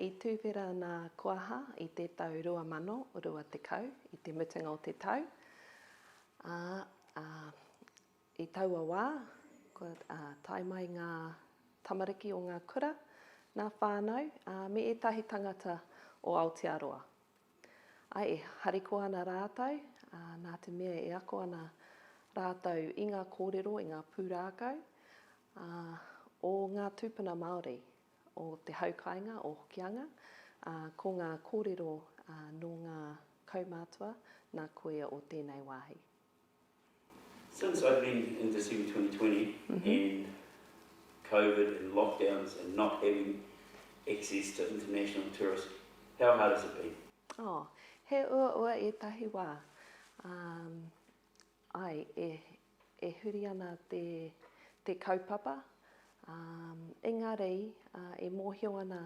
I tūwhera nā Kuaha i te tau 2020, i te mutunga o te tau, ā, ā, i taua wā, kua tae mai ngā tamariki o ngā kura, ngā whānau, ā, me ētahi tangata o Aotearoa. Āe, e harikoa ana rātou, ā, nā te mea e ako ana rātou i ngā kōrero, i ngā pūrākau, ā, o ngā tūpuna Māori, o te hau kāinga, o Hokianga, ā, ko ngā kōrero, ā, nō ngā kaumātua, nā koia o tēnei wāhi. Since opening in December 2020 and COVID and lockdowns and not having access to international tourists, how hard has it been? Oh, he uaua ētahi wā. Um, ai, e, e huri ana te, te kaupapa, um, engari uh, e mōhio ana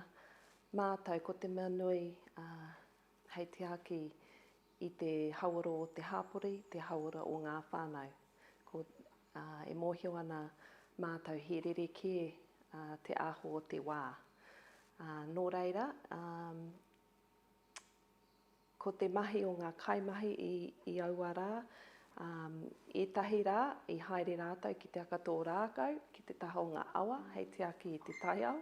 mātou ko te mea nui uh, hei tiaki i te hauora o te hāpori, te hauora o ngā whānau. Ko, ā, e mōhio ana mātou he rerekē te āhua o te wā. Ā, nō reira, ā, ko te mahi o ngā kaimahi i, i aua rā, ā, ētahi rā i haere rātou ki te aka tō rākau, ki te taha o ngā awa hei tiaki i te taiao.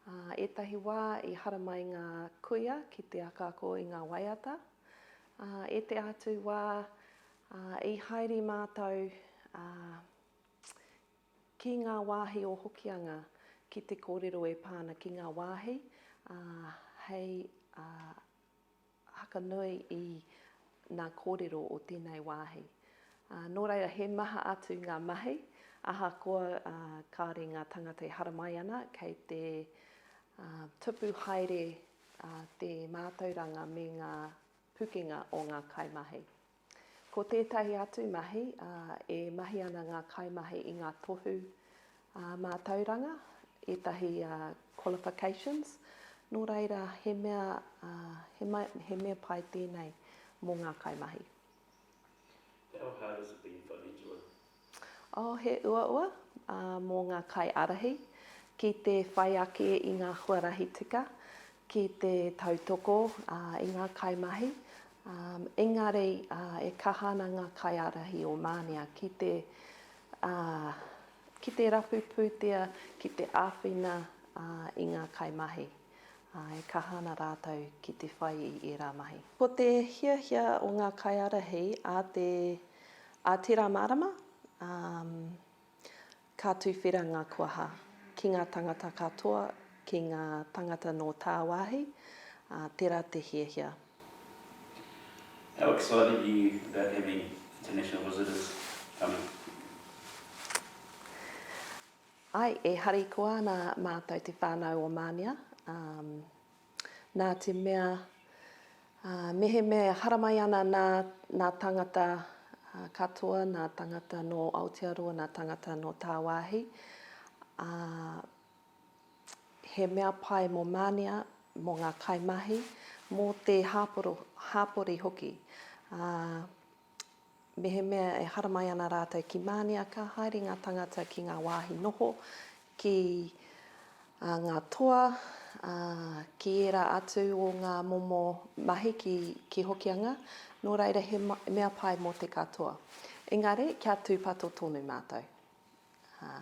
Ā, ētahi wā i haramai ngā kuia ki te akaako i ngā waiata. Ā, ētehi atu wā, ā, i haere mātou, ā, ki ngā wāhi o Hokianga ki te kōrero e pā ana ki ngā wāhi, ā, hei, ā, Hakanui i ngā kōrero o tēnei wāhi. Nō reira, he maha atu ngā mahi, ahakoa kāore ngā tangata e haramai ana, kei te tupu haere te mātauranga me ngā pukenga o ngā kaimahi. Ko tētahi atu mahi, e mahi ana ngā kaimahi i ngā tohu mātauranga, ētahi qualifications, nō reira he mea, he mea pai tēnei mō ngā kaimahi. How hard has it been financially? Oh, he uaua mō ngā kaiārahi ki te whai ake i ngā huarahi tika, ki te tautoko i ngā kaimahi. Engari e kaha ana ngā kaiārahi o Mānia ki te, ki te rapu pūtea, ki te āwhina i ngā kaimahi. E kaha ana rātou ki te whai i ērā mahi. Ko te hiahia o ngā kaiārahi a te Ā tērā marama, ā, ka tuwhera ngā kuaha ki ngā tangata katoa, ki ngā tangata nō tāwāhi, ā, tērā te hiahia. How excited are you about having international visitors coming? Āe, e harikoa ana mātou te whānau o Mānia, ā, Nā te mea, mehemea e haramai ana nā, nā tangata katoa, nā tangata nō Aotearoa, nā tangata nō tāwāhi, ā, he mea pai mō Mānia, mō ngā kaimahi, mō te hāporo, hāpori hoki. Ā, Mehemea e haramai ana rātou ki Mānia, ka haere ngā tangata ki ngā wāhi noho, ki ngā toa, ki ērā atu o ngā momo mahi ki Hokianga, nō reira he mea pai mō te katoa. Engari, kia tūpato tonu mātou,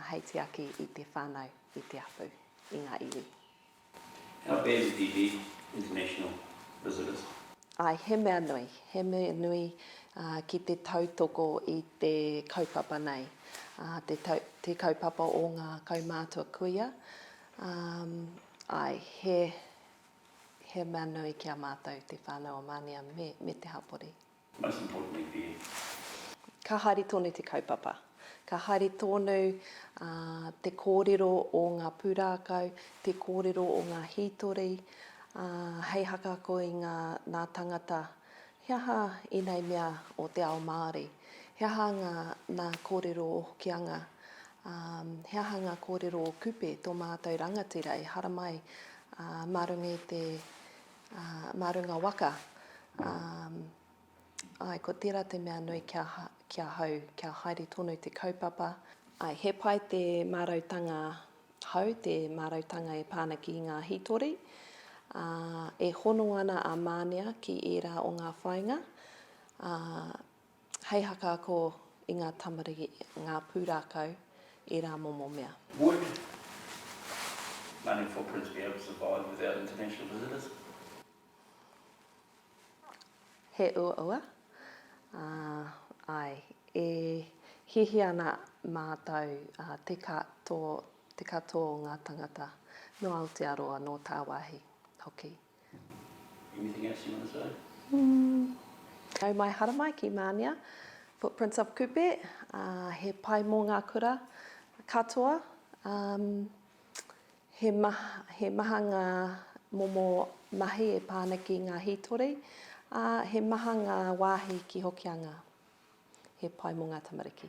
hei tiaki i te whānau, i te hapū, i ngā iwi. How bad do you need international visitors? Āe, he mea nui, he mea nui ki te tautoko i te kaupapa nei, te tau, te kaupapa o ngā kaumātua kuia. Āe, he, he mea nui ki a mātou te whānau o Mānia me, me te hapori. Most importantly for you. Ka haere tonu te kaupapa. Ka haere tonu te kōrero o ngā pūrākau, te kōrero o ngā hītori, hei hakaako i ngā nā tangata he aha ēnei mea o te ao Māori, he aha ngā nā kōrero o Hokianga, he aha ngā kōrero o Kupe, tō mātou rangatira i haramai mā runga i te Ā, mā runga waka. Ā, āe, ko tērā te mea nui ki a, ki ahau, kia haere tonu te kaupapa. Āe, he pai te mārautanga hou, te mārautanga e pā ana ki ngā hītori. Ā, e hono ana a Mānia ki ērā o ngā whāinga, ā, hei hakaako i ngā tamariki, ngā pūrākau, ērā momo mea. Would Mānia Footprints be able to survive without international visitors? He uaua, ā, āe, e hiahia ana mātou te katoa, te katoa o ngā tangata nō Aotearoa, nō tāwāhi hoki. Anything else you want to say? Nau mai haramai ki Mānia, Footprints of Kupe, ā, he pai mō ngā kura katoa, ā, He maha, he maha ngā momo mahi e pā ana ki ngā hītori, ā, he maha ngā wāhi ki Hokianga. He pai mō ngā tamariki.